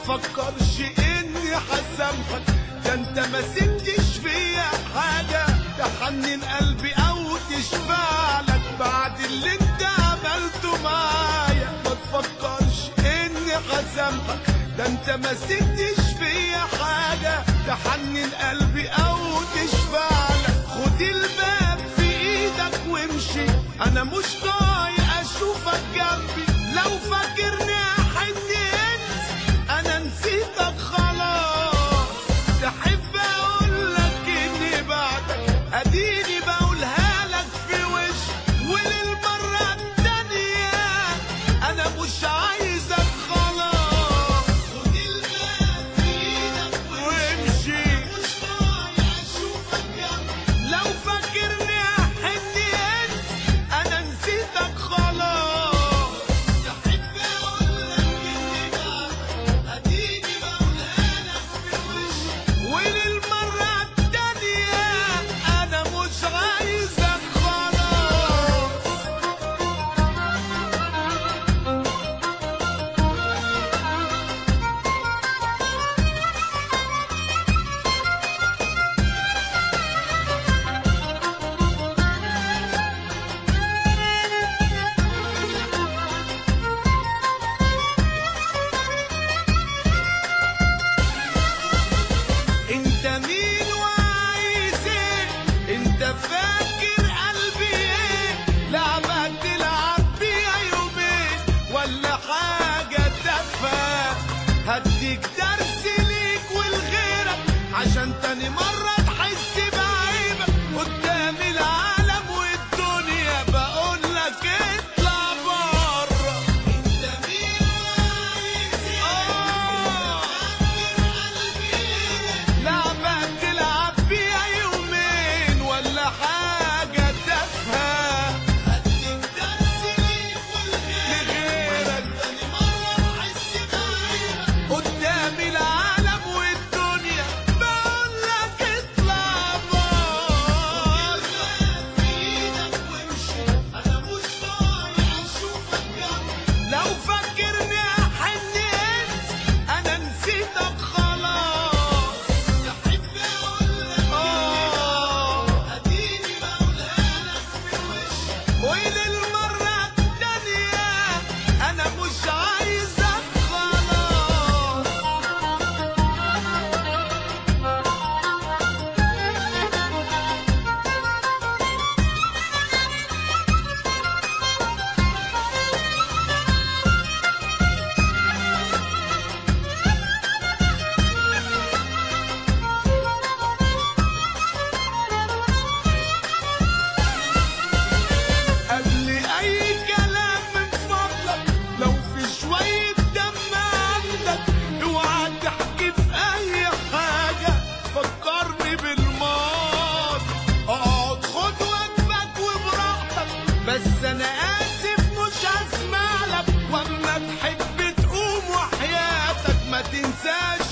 تفكرش اني هسامحك، ده انت ما سبتش فيا حاجة تحنن قلبي او تشفعلك بعد اللي انت عملته معايا. ما تفكرش اني هسامحك، ده انت ما سبتش فيا حاجة تحنن قلبي او تشفعلك. خد الباب في ايدك وامشي، انا مش طايق اشوفك جنبي. لو فاكرني احن انسى، انا نسيتك خلاص. تحب اقولك اني بعدك، اديني بقولها لك في وشك وللمرة التانية انا مش عايزك خلاص. خد الباب في ايدك وامشي، مش طايق اشوفك جنبي. لو فاكرني احن انسى، انا نسيتك خلاص. تحب اقولك اني بعدك، اديني بقولها لك في وشك وللمرة التانية انا مش عايزك خلاص. انت مين وعايز ايه؟ انت فاكر قلبي ايه؟ لعبة تلعب بيها يومين ولا حاجة تافهة؟ هديك درس ليك ولغيرك عشان تاني مرة تحس بعيبك قدام العالم والدنيا. بقولك اطلع بره. انت مين وعايز ايه؟ لعبة تلعب بيها يومين ولا حاجة تافهة؟ هديك درس ليك ولغيرك تاني مرة تحس بعيبك قدام العالم والدنيا. بقولك اطلع بره. لو فاكرني احن انت، انا نسيتك خلاص. تحب اقولك اديني بقولها لك في وشك وللمرة التانية انا مش عايزك خلاص. قبل اي كلام من فضلك، لو في شوية دم عندك اوعى تحكي في اي حاجة فكرني بالماضي. اقعد خد واجبك وبراحتك، بس انا اسف مش هسمع لك. واما تحب تقوم وحياتك ما تنساش.